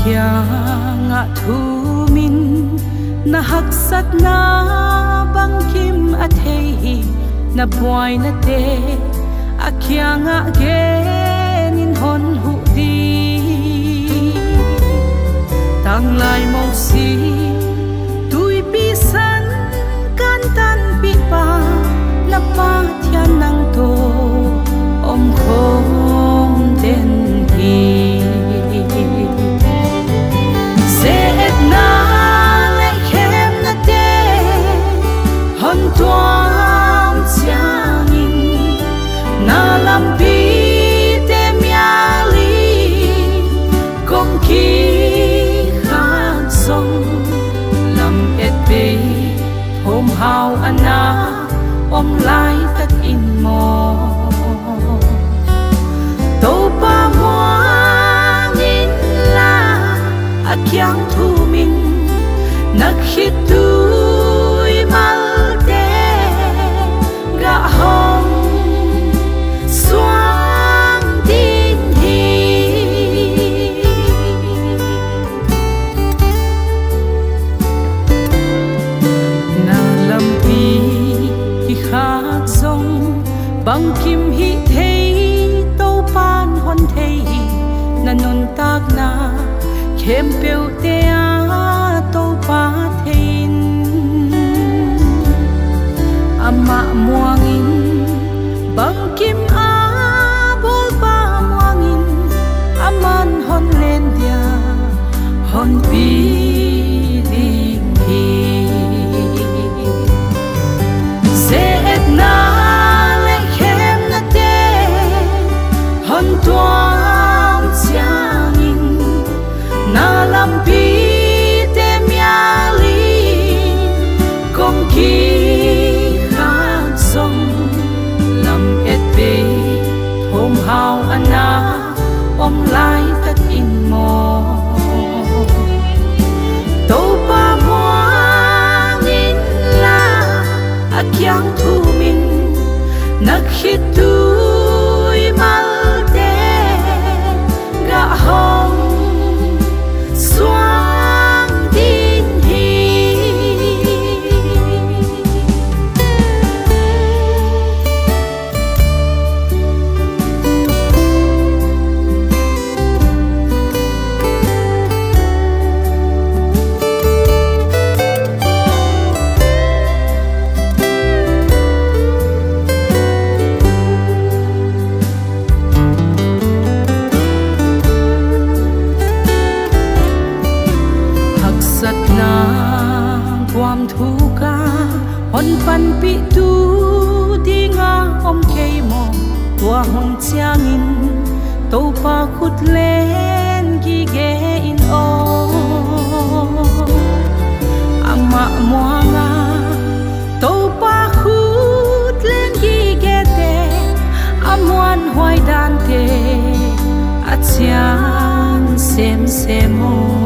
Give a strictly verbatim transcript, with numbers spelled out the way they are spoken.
Kiangah thum in na haksatna bangkim a thei hi, na buainate a kiangah gen in hon huh di. Tanglai mong si tuipi san kan tanpih pa, na Pathian nang toh om khawm den hi. Zeetna leh khemnate hon tuam chiangin, na lampite mial in kong kikhat zong, lametbei thawmhau a na om laitak in maw. Toupa muang inla, a kiang thum in na khitui malte gah hong suang ding hi. Na lampi kikhat zong bangkim hih thei, Toupan hon thei hi. Na nuntakna khempeuhte a Toupa thei in, amah muang in bangkim a bawlpa muang in, aman hon len dia hon pi ding hi. Zeetna leh khemnate hon tuam chiangin, na lampite mial in kong kikhat zong, lametbei thawmhau a na om laitak in maw. Toupa muang inla, a kiang thum in na khitui malte gah hong suang ding hi. Haksatna guam thuk a hon panpihtu ding a om kei maw? Tua hun chiangin Toupa khut len gige in aw. Amah muang a Toupa khut len gigete, a muanhuai dante a chian semsem aw.